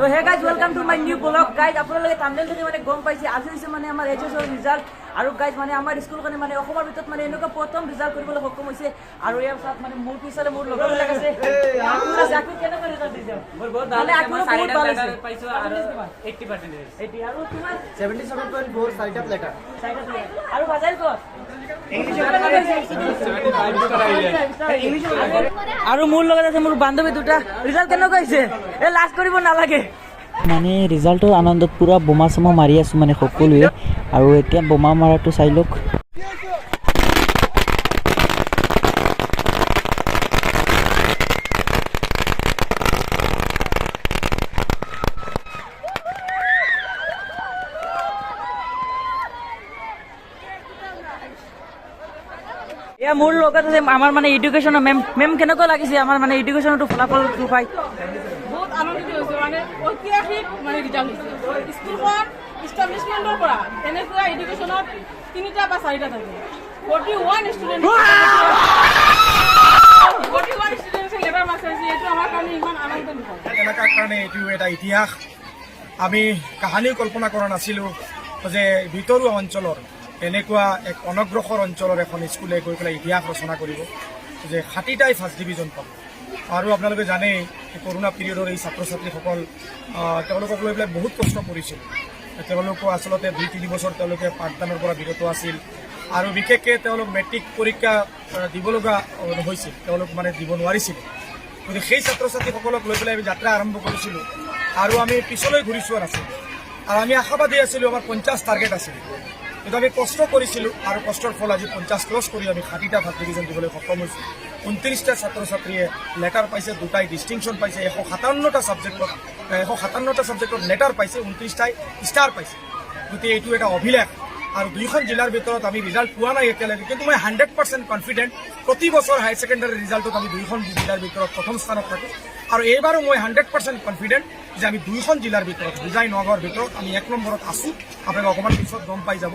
তো hey guys, welcome to my new vlog. Guys, আপোনালোকে thumbnail দেখি মানে গম পাইছে, আজি হৈছে মানে আমাৰ এইচএছৰ ৰিজাল্ট। আৰু গাইজ, মানে আমাৰ স্কুলখনে মানে অসমৰ ভিতৰত মানে এনেকুৱা প্ৰথম ৰিজাল্ট কৰিবলৈ সক্ষম হৈছে। আৰু ইয়াৰ পাছত মানে মোৰ পিছালে মোৰ লগৰবিলাক আছে, আকুৰ আছে। আকুৰ, কেনেকুৱা ৰিজাল্ট দিছে? মোৰ বহুত ভাল। মানে হৈছে, আকুৰো মই বহুত চাৰিটা ভাল হৈছে। লেটাৰ পাইছো আৰু 80% হৈছে। 80। আৰু তোমাৰ? 77.4, চাৰিটাত লেটাৰ। চাৰিটা লেটাৰ। আৰু ফাজাইল ক'ত? আৰু মোৰ লগত আছে মোৰ বান্ধৱী দুটা। ৰিজাল্ট কেনেকুৱা হৈছে? এই লাজ কৰিব নালাগে। মানে ৰিজাল্টৰ আনন্দত পূৰা বোমা চোমা মাৰি আছোঁ মানে সকলোৱে। আৰু এতিয়া বোমা মৰাটো চাই লওক। এয়া মোৰ লগত আছে আমাৰ মানে এডুকেশ্যনৰ মেম। মেম, কেনেকুৱা লাগিছে আমাৰ মানে এডুকেশ্যনটো ফলাফলটো পাই? বহুত আনন্দিত হৈছোঁ। মানে ঐতিহাসিক মানে ৰিজাল্ট হৈছে। স্কুলখন ইষ্টাব্লিছমেণ্টৰ পৰা এনেকুৱা এডুকেশ্যনত তিনিটা বা চাৰিটা থাকে। 41 student, 41 ষ্টুডেণ্টছে লেটাৰ মাৰ্কছ আহিছে। এইটো আমাৰ কাৰণে ইমান আনন্দৰ বিষয়। এলেকাৰ কাৰণে এইটো এটা ইতিহাস। আমি কাহানিও কল্পনা কৰা নাছিলোঁ যে ভিতৰুৱা অঞ্চলৰ এনেকুৱা এক অনগ্ৰসৰ অঞ্চলৰ এখন স্কুলে গৈ পেলাই ইতিহাস ৰচনা কৰিব যে 60টাই ফাৰ্ষ্ট ডিভিজন পাব। আৰু আপোনালোকে জানেই, এই কৰোণা পিৰিয়ডৰ এই ছাত্ৰ ছাত্ৰীসকল, তেওঁলোকক লৈ পেলাই বহুত কষ্ট কৰিছিল। তেওঁলোকো আচলতে 2-3 বছৰ তেওঁলোকে পাঠদানৰ পৰা বিৰত আছিল আৰু বিশেষকৈ তেওঁলোক মেট্ৰিক পৰীক্ষা দিব লগা হৈছিল, তেওঁলোক মানে দিব নোৱাৰিছিল। গতিকে সেই ছাত্ৰ ছাত্ৰীসকলক লৈ পেলাই আমি যাত্ৰা আৰম্ভ কৰিছিলোঁ আৰু আমি পিছলৈ ঘূৰি চোৱা নাছিলোঁ আৰু আমি আশাবাদী আছিলোঁ। আমাৰ 50 টাৰ্গেট আছিল, কিন্তু আমি কষ্ট কৰিছিলোঁ আৰু কষ্টৰ ফল আজি 50 ক্ৰছ কৰি আমি 60টা ফাৰ্ষ্ট ডিভিজন দিবলৈ সক্ষম হৈছোঁ। 29টা ছাত্ৰ ছাত্ৰীয়ে লেটাৰ পাইছে, দুটাই ডিষ্টিংশ্যন পাইছে। 157টা ছাবজেক্টত, 157টা ছাবজেক্টত লেটাৰ পাইছে, 29টাই ষ্টাৰ পাইছে। গতিকে এইটো এটা অভিলেখ। আৰু দুইখন জিলাৰ ভিতৰত আমি ৰিজাল্ট পোৱা নাই এতিয়ালৈকে, কিন্তু মই 100% কনফিডেণ্ট। প্ৰতি বছৰ হায়াৰ ছেকেণ্ডাৰী ৰিজাল্টত আমি দুইখন জিলাৰ ভিতৰত প্ৰথম স্থানত থাকোঁ আৰু এইবাৰো মই 100% কনফিডেণ্ট যে আমি দুইখন জিলাৰ ভিতৰত, হোজাই নগাঁৱৰ ভিতৰত আমি এক নম্বৰত আছোঁ। আপোনালোকে অকণমান পিছত গম পাই যাব।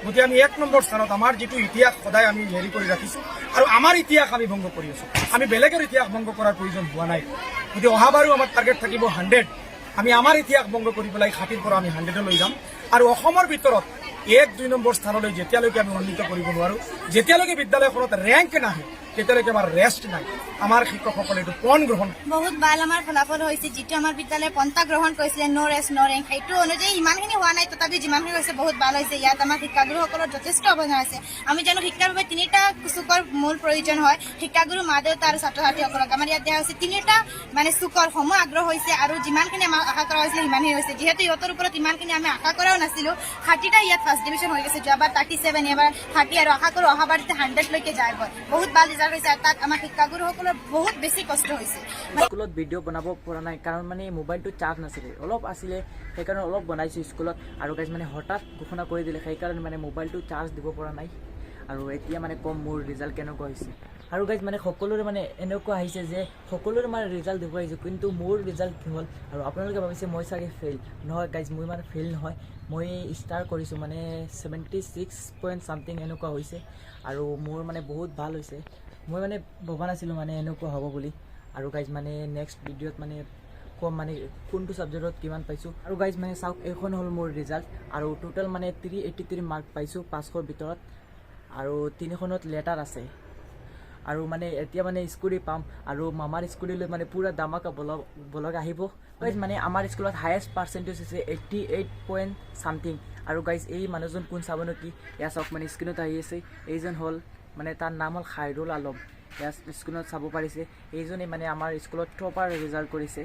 গতিকে আমি এক নম্বৰ স্থানত, আমাৰ যিটো ইতিহাস সদায় আমি হেৰি কৰি ৰাখিছোঁ আৰু আমাৰ ইতিহাস আমি ভংগ কৰি আছোঁ। আমি বেলেগৰ ইতিহাস ভংগ কৰাৰ প্ৰয়োজন হোৱা নাই। গতিকে অহাবাৰো আমাৰ টাৰ্গেট থাকিব 100। আমি আমাৰ ইতিহাস ভংগ কৰি পেলাই 60ৰ পৰা আমি 100লৈ যাম। আৰু অসমৰ ভিতৰত 1-2 নম্বৰ স্থানলৈ যেতিয়ালৈকে আমি উন্নীত কৰিব নোৱাৰোঁ, যেতিয়ালৈকে বিদ্যালয়খনত ৰেংক নাহে, তেতিয়ালৈকে আমাৰ ৰেষ্ট নাই। আমাৰ শিক্ষকসকলে এইটো পণ গ্ৰহণ বহুত ভাল আমাৰ ফলাফল হৈছে। যিটো আমাৰ বিদ্যালয়ে পন্থা গ্ৰহণ কৰিছিলে, ন' ৰেষ্ট ন' ৰেংক, সেইটো অনুযায়ী ইমানখিনি হোৱা নাই, তথাপি যিমানখিনি হৈছে বহুত ভাল হৈছে। ইয়াত আমাৰ শিক্ষাগুৰুসকলৰ যথেষ্ট অৱদান আছে। আমি জানো, শিক্ষাৰ বাবে তিনিটা চুকৰ মূল প্ৰয়োজন হয়: শিক্ষাগুৰু, মা দেউতা আৰু ছাত্ৰ ছাত্ৰীসকলক। আমাৰ ইয়াত দেখা হৈছে তিনিটা মানে চুকৰ সমূহ আগ্ৰহ হৈছে আৰু যিমানখিনি আমাক আশা কৰা হৈছিলে সিমানখিনি হৈছে। যিহেতু ইহঁতৰ ওপৰত ইমানখিনি আমি আশা কৰাও নাছিলো। 60টা ইয়াত ফাৰ্ষ্ট ডিভিজন হৈ গৈছে। যোৱাবাৰ 37, এবাৰ 60 আৰু আশা কৰোঁ অহাবাৰ 100লৈকে যায়গৈ। বহুত ভাল ৰিজাল্ট হৈছে আৰু তাত আমাৰ শিক্ষাগুৰুসকলৰ বহুত বেছি কষ্ট হৈছে। স্কুলত ভিডিঅ' বনাব পৰা নাই, কাৰণ মানে মোবাইলটো চাৰ্জ নাছিলে, অলপ আছিলে, সেইকাৰণে অলপ বনাইছোঁ স্কুলত। আৰু গাইজ, মানে হঠাৎ ঘোষণা কৰি দিলে, সেইকাৰণে মানে মোবাইলটো চাৰ্জ দিব পৰা নাই। আৰু এতিয়া মানে ক'ম মোৰ ৰিজাল্ট কেনেকুৱা হৈছে। আৰু গাইজ, মানে সকলোৰে মানে এনেকুৱা আহিছে যে সকলোৰে মানে ৰিজাল্ট দেখুৱাইছোঁ, কিন্তু মোৰ ৰিজাল্ট কি হ'ল? আৰু আপোনালোকে ভাবিছে মই চাগে ফেইল। নহয় গাইজ, মই মানে ফেইল নহয়, মই ষ্টাৰ কৰিছোঁ। মানে 76 পইণ্ট চামথিং এনেকুৱা হৈছে আৰু মোৰ মানে বহুত ভাল হৈছে। মই মানে ভবা নাছিলোঁ মানে এনেকুৱা হ'ব বুলি। আৰু গাইজ, মানে নেক্সট ভিডিঅ'ত মানে ক'ম মানে কোনটো ছাবজেক্টত কিমান পাইছোঁ। আৰু গাইজ, মানে চাওক, এইখন হ'ল মোৰ ৰিজাল্ট। আৰু টোটেল মানে 383 মাৰ্ক পাইছোঁ 500ৰ ভিতৰত আৰু তিনিখনত লেটাৰ আছে। আৰু মানে এতিয়া মানে স্কুটি পাম আৰু মামাৰ স্কুটি লৈ মানে পূৰা দামাকা ব্লগ আহিব। গাইজ, মানে আমাৰ স্কুলত হায়েষ্ট পাৰ্চেণ্টেজ হৈছে 88 পইণ্ট চামথিং। আৰু গাইজ, এই মানুহজন কোন চাব নেকি? ইয়াত চাওক, মানে স্ক্ৰীণত আহি আছে। এইজন হ'ল মানে তাৰ নাম হ'ল খাইৰুল আলম। ইয়াত স্ক্ৰীণত চাব পাৰিছে, এইজনে মানে আমাৰ স্কুলত টপাৰ ৰিজাল্ট কৰিছে।